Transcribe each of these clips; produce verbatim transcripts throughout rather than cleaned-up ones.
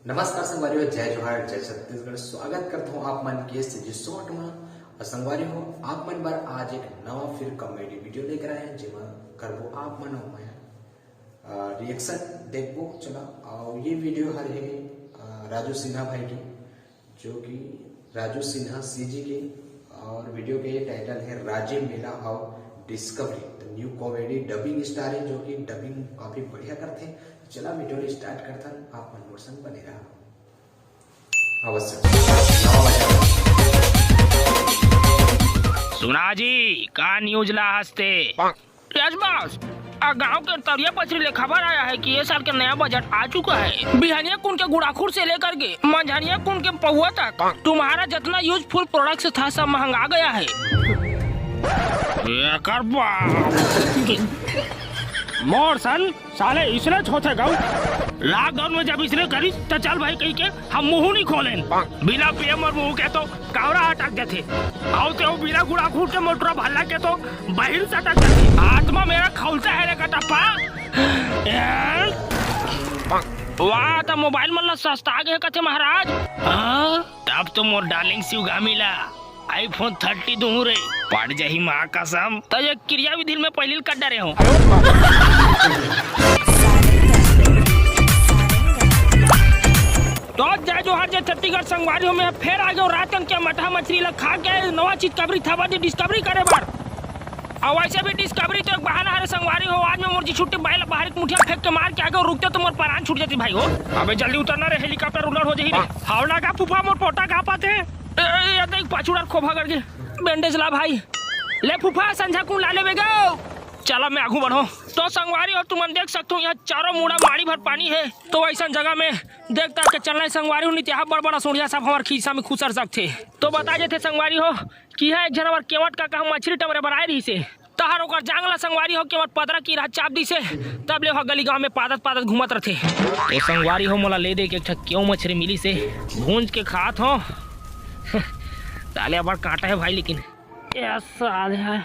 नमस्कार संगवारी हो, जय जोहार, जय छत्तीसगढ़। स्वागत करता हूँ आप मन के सीजी शॉर्ट में। और संगवारी हो, आप मन बर आज एक नवा फिर कॉमेडी वीडियो लेकर आए हैं, जेमा करबो आप मन और मैं, अ, रिएक्शन देखबो। चला, और ये वीडियो हर है, अ, राजू सिन्हा भाई की, जो कि राजू सिन्हा सीजी के, और वीडियो के टाइटल है राजिम मेला और डिस्कवरी। तो न्यू कॉमेडी डबिंग स्टार है, जो कि डबिंग काफी बढ़िया करते हैं। चला, वीडियो स्टार्ट करथन, आप मन मोर संग बने रहा। अवश्य। सुना जी, का न्यूज ला हंसते? यस बॉस, आ गांव के तरिया पचरी ले खबर आया है कि ये साल के नया बजट आ चुका है। बिहनिया कुन के गुड़ाखुर से लेकर के मंझनिया कुन के पौवा तक तुम्हारा जितना यूजफुल प्रोडक्ट्स था, सब महंगा गया है। एकर बाप। मोर सन साले इसने होथे गऊ। लॉकडाउन में जब इसने करी त चल भाई कही के हम मुंह नहीं खोलेन। बिना पीएम और मुंह के तो कावरा अटक जाथे। आओ ते वो बिना गुड़ाखुर के मोटरा भल्ला के तो बहिर सटक जाथे। आत्मा मेरा खौलता है रे कटप्पा। ए? वाह, त मोबाइल मन ला सस्ता आ गए कथे महाराज। हाँ, तब तो मोर डार्लिंग शिवगामी ला आईफोन थर्टी दूं रे। पड़ जाही माँ कसम, त ये क्रिया विधि में पहली कट डरे हो। तो जय जोहार, जय छत्तीसगढ़ संगवारी हो, मैं फेर आ गयो रातन के मठा मछली ला खा के नवा चीज कबरी थावा दी डिस्कवरी करे बर। और वैसे भी डिस्कवरी तो एक बहाना हरे संगवारी हो, आज मैं मोर जी छुट्टी बाइल बाहर एक मुठिया फेंक के मार के आगे रुकते तो मोर परान छूट जाती भाई हो। अबे जल्दी उतरना रे, हेलीकॉप्टर उलट हो जाही रे। हावड़ा का फूफा मोर पोटा का पाते। ए, ए, ए, देख पाछू डर खोभा करके। बैंडेज ला भाई। ले फूफा संझा कुन ला लेबे गो। चला मैं आगू बढ़ो। तो संगवारी हो तुमन देख सकते हो यहाँ चारों मुड़ा माड़ी भर पानी है। तो ऐसा जगह में देख ताक के चलना है संगवारी हो, नहीं तो यहाँ बड़ बड़ा सोनिया साहब हमार खीसा में खुसर सकते। तो बता देते संगवारी हो कि यहाँ एक झन हमार केवट का कहा मछली टमरे बनाए रही से। तहर ओकर जांग ला संगवारी हो केवट पदरा की रहा चाप दी से। तब ले वहाँ गली गांव में पादत पादत घूमत रहते। तो संगवारी हो मोला ले दे के एक ठा केव मछली मिली से भूंज के खात हो। साले अबड़ कांटा है भाई लेकिन। ए साले है।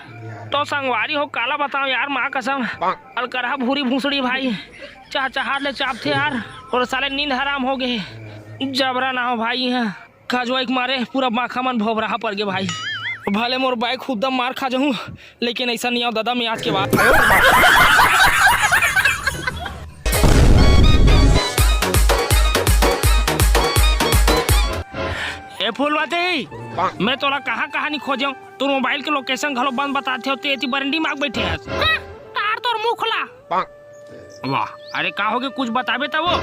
तो संगवारी हो काला बताओ यार माँ कसम। अलकरहा भूरी भूसड़ी भाई। चाह चाहार ले चाप थे यार। और साले नींद हराम हो गए। जबरा ना हो भाई है। खजवाई के मारे पूरा बाखा मन भोबराहा पड़ गे भाई। भले मोर बाइक खुद्दा मार खा जाहूं, लेकिन ऐसा नहीं आओ दादा मैं आज के बाद। ए फूलमती, मैं तोला कहाँ कहाँ नहीं खोजे हूँ। तोर मोबाइल के लोकेशन घलो बंद बताथे हो, ते एती बरंडी माग बैठे हस। हाँ, तार तोर मुंह खुला। वाह, अरे का होगे, कुछ बताबे तब वो।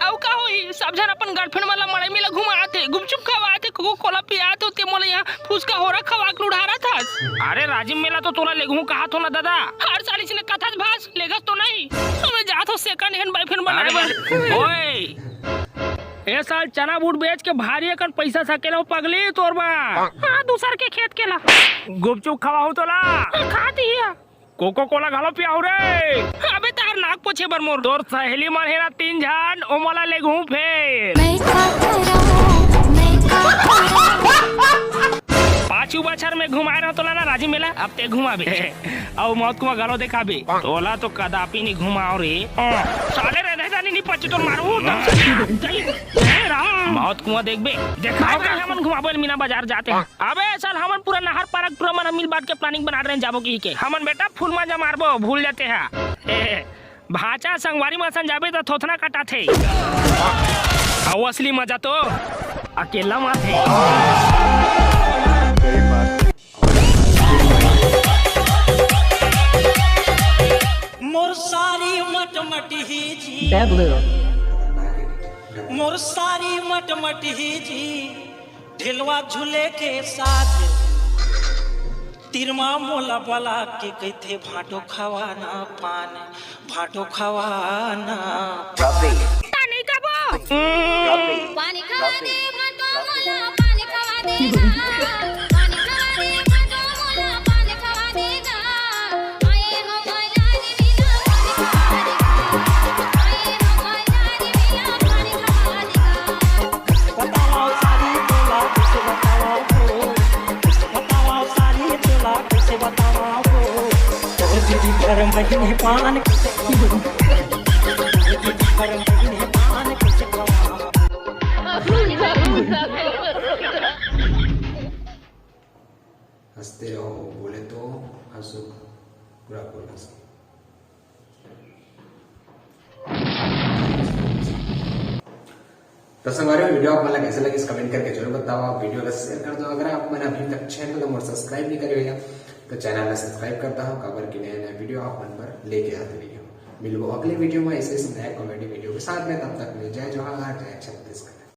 अउ का होही, सब झन अपन गर्लफ्रेंड मन ला मड़ई मेला घुमात हे, गुपचुप खवात हे, कोको कोला पियात हे, ते मोला यहाँ फुचका होरा खवा के लुढ़ारत हस। अरे राजिम मेला तो तोला लेगहूँ कहात हो ना दादा। हर साल इसने कथस भास, लेगस तो नहीं। तो मैं जात हो सेकंड हैंड बॉयफ्रेंड बनाए अरे, बर। ओए, ए साल चना बूट बेच के भारी अकन पैसा सकेला हो पगली तोर बा। हाँ, दूसर के खेत के ला। गुपचुप खवाहू तोला। हाँ, खा दिया। कोको कोला घलो पियाहू रे। अबे तार नाक पोछे बर मोर। तोर सहेली मन हे ना तीन झन, ओमन ला लेगहूँ फेर। मैं का करूँ, मैं का करूँ। पाछू बछर में घुमाए रहो तोला ना राजिम मेला, अब ते घुमाबे। अउ मौत कुआं घलो देखाबे। तोला तो कदापि नहीं घुमाओ रे। साले रे, नहीं जानी नहीं पच्चू तो मारू। ए राम। मौत कुआं देखबे। देखाओ का हमन घुमाबो मीना बाजार जाते हैं। अबे साल हमन पूरा नहर पारक टूरा मन मिल बांट के प्लानिंग बना रहे हैं जाबो की के। हमन बेटा फूल मांजा मारबो, भूल जाते हैं। भांचा संगवारी मन सन जाबे त थोथना कटाथे। अउ असली मजा तो अकेला माथे। मोर सारी मटमटी ही जी। मोर सारी मटमटी ही जी। ढेलवा झूले के साथ तिरमा मोला बला के कहिथे भाटो खवाना पान, भाटो खवाना। रवि। तानी कबो। रवि। पानी खवा दे भाटो मोला, पानी खवा दे ना। पानी खवा दे भाटो मोला, पानी खवा दे ना। आए हो मायारी मिला पानी खवा दे ना। आए हो मायारी मिला पानी खवा दे ना। बताओ सारी बोला, कैसे बताओ हो? कैसे बताओ सारी बोला, कैसे बताओ हो? तोर दीदी घर में ही पान कैसे खाओ? तोर दीदी घर में ही पान कैसे खाओ? हंसते रहो, बोले तो हंसो, पूरा बोल हंसो। तो संगवारी, वीडियो आप मन ला कैसे लगिस, कमेंट करके जरूर बताओ। आप वीडियो ला शेयर कर दो। अगर आप मन अभी तक चैनल ला मोर सब्सक्राइब नहीं करे हो तो चैनल ला सब्सक्राइब कर दो, काबर कि नया नया वीडियो आप मन पर लेके आते रहिहूं। मिलबो अगले वीडियो में ऐसे ही नया कॉमेडी वीडियो के साथ में। तब तक के लिए जय जोहार, जय छत्तीसगढ़।